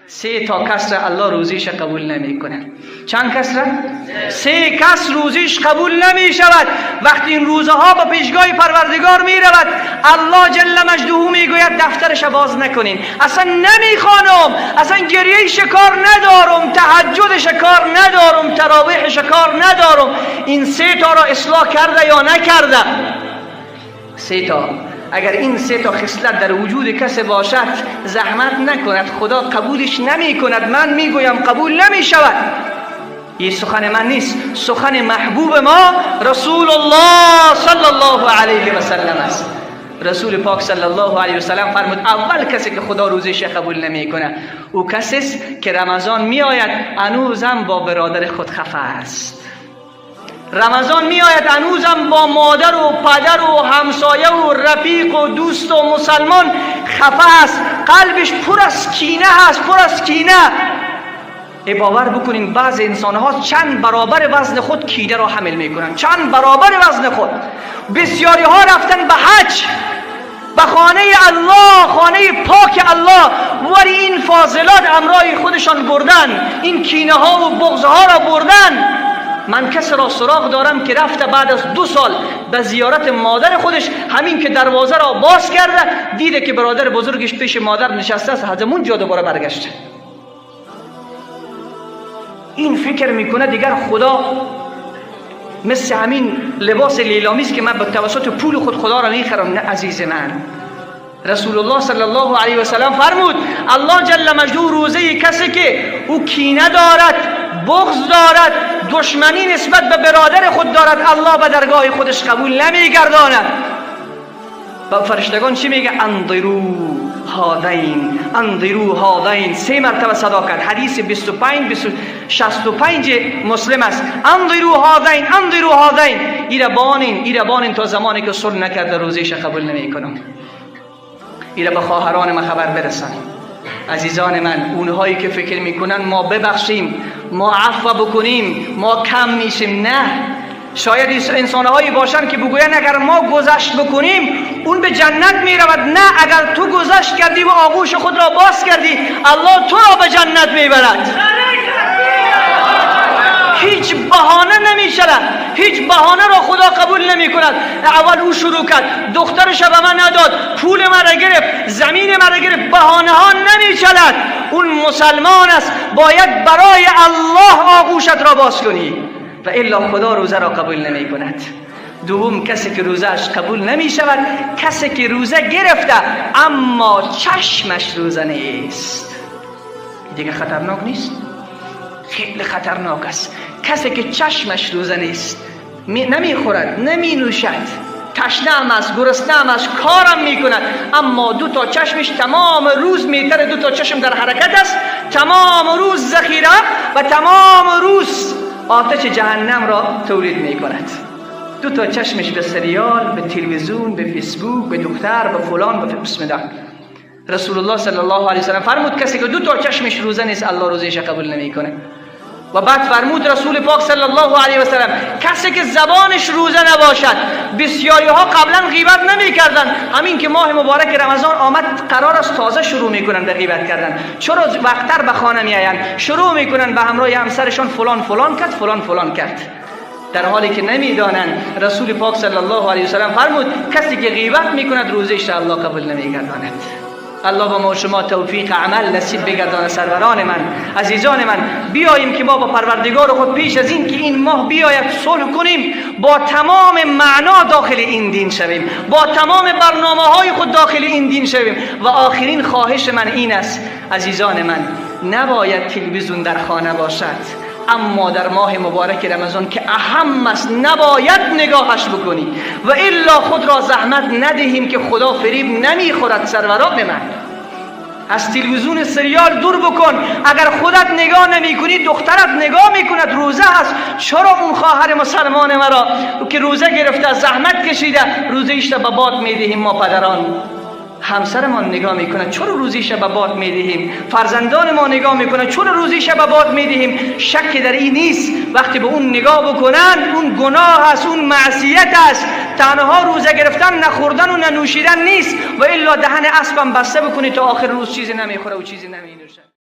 سه تا کس را الله روزیش قبول نمیکنه. چند کس را؟ سه کس روزیش قبول نمی شود. وقتی این روزه ها به پیشگاه پروردگار می رود، الله جل مجده می گوید دفترش باز نکنین، اصلا نمیخوانم، اصلا گریه شکار ندارم، تهجد شکار ندارم، تراویح شکار ندارم. این سه تا را اصلاح کرده یا نکرده؟ سه تا. اگر این سه تا خصلت در وجود کسی باشد، زحمت نکند، خدا قبولش نمی کند. من میگویم قبول نمی شود. این سخن من نیست، سخن محبوب ما رسول الله صلی الله علیه و سلم است. رسول پاک صلی الله علیه و سلم فرمود اول کسی که خدا روزش قبول نمیکنه او کسی است که رمضان میآید هنوزم با برادر خود خفه است. رمضان می آید هنوزم با مادر و پدر و همسایه و رفیق و دوست و مسلمان خفه است، قلبش پر از کینه است، پر از کینه. ای باور بکنین بعض انسان ها چند برابر وزن خود کینه را حمل میکنن، چند برابر وزن خود. بسیاری ها رفتن به حج، به خانه الله، خانه پاک الله، ولی این فاضلات امرای خودشان بردن، این کینه ها و بغض ها را بردن. من کس را سراغ دارم که رفته بعد از 2 سال به زیارت مادر خودش، همین که دروازه را باز کرده دیده که برادر بزرگش پیش مادر نشسته است، از اون جا دوباره برگشته. این فکر میکنه دیگر خدا مثل همین لباس لیلامی است که من به توسط پول خود خدا را میخرم. نه عزیز من، رسول الله صلی الله علیه و سلم فرمود الله جل مجده روزه کسی که او کینه دارد، بغض دارد، دشمنی نسبت به برادر خود دارد، الله به درگاه خودش قبول نمیگرداند. و فرشتگان چی میگه؟ انظروا هذین، انظروا هذین. 3 مرتبه صدا کرد. حدیث 25 65 مسلم است. انظروا هذین، انظروا هذین. ایره بانین، ایره بانین تا زمانی که صلح نکرده روزیش قبول نمیکنم. ایره به خواهران ما خبر برسانیم. عزیزان من، اونهایی که فکر میکنن ما ببخشیم، ما عفو بکنیم، ما کم میشیم، نه. شاید انسانهایی باشن که بگوین اگر ما گذشت بکنیم اون به جنت میرود. نه، اگر تو گذشت کردی و آغوش خود را باز کردی، الله تو را به جنت میبرد. هیچ بهانه نمیشود، هیچ بهانه را خدا قبول نمی کند. اول او شروع کرد، دخترش به من نداد، پول مرا گرفت، زمین مرا گرفت. بهانه ها نمیشود. اون مسلمان است، باید برای الله آغوشت را باز کنی و الا خدا روزه را قبول نمی کند. دوم، کسی که روزهش قبول نمی شود، کسی که روزه گرفته اما چشمش روزه نیست. دیگه خطرناک نیست؟ خیلی خطرناک است. کسی که چشمش روزه نیست، نمیخورد، نمی نوشد، تشنه هم است، گرسنه هم است، کارم میکند، اما 2 تا چشمش تمام روز میتره، 2 تا چشم در حرکت است، تمام روز ذخیره و تمام روز آتش جهنم را تولید میکند. 2 تا چشمش به سریال، به تلویزیون، به فیسبوک، به دختر، به فلان، به بسم الله. رسول الله صلی الله علیه و سلم فرمود کسی که 2 تا چشمش روزه نیست، الله روزیش قبول نمیکنه. و بعد فرمود رسول پاک صلی الله علیه و سلم کسی که زبانش روزه نباشد. بسیاری ها قبلا غیبت نمی کردن، همین که ماه مبارک رمضان آمد قرار است تازه شروع میکنن به غیبت کردن. چرا وقتر به خانه میآیند، شروع میکنن به همراه همسرشان فلان فلان کرد، فلان فلان کرد، در حالی که نمیدانند. رسول پاک صلی الله علیه و سلم فرمود کسی که غیبت میکند روزش الله قبول نمیگرداند. الله با ما شما توفیق عمل نصیب بگردانه. سروران من، عزیزان من، بیاییم که ما با پروردگار خود پیش از این که این ماه بیاید صلح کنیم، با تمام معنا داخل این دین شویم، با تمام برنامه های خود داخل این دین شویم. و آخرین خواهش من این است عزیزان من، نباید تلویزیون در خانه باشد، اما در ماه مبارک رمضان که اهم است نباید نگاهش بکنی و الا خود را زحمت ندهیم که خدا فریب نمیخورد. سروران من، از تلویزیون سریال دور بکن. اگر خودت نگاه نمی کنی دخترت نگاه میکند، روزه هست. چرا اون خواهر مسلمان مرا که روزه گرفته، زحمت کشیده، روزه ایش را به باد میدهیم؟ ما پدران، همسرمان نگاه میکنه، چرا روزی شب باد میدهیم؟ فرزندان ما نگاه میکنه، چرا روزی شب باد میدهیم؟ شک در این نیست وقتی به اون نگاه بکنن اون گناه است، اون معصیت است. تنها روزه گرفتن نخوردن و ننوشیدن نیست و الا دهن اسبم بسته بکنی تا آخر روز چیزی نمیخوره و چیزی نمینوشه.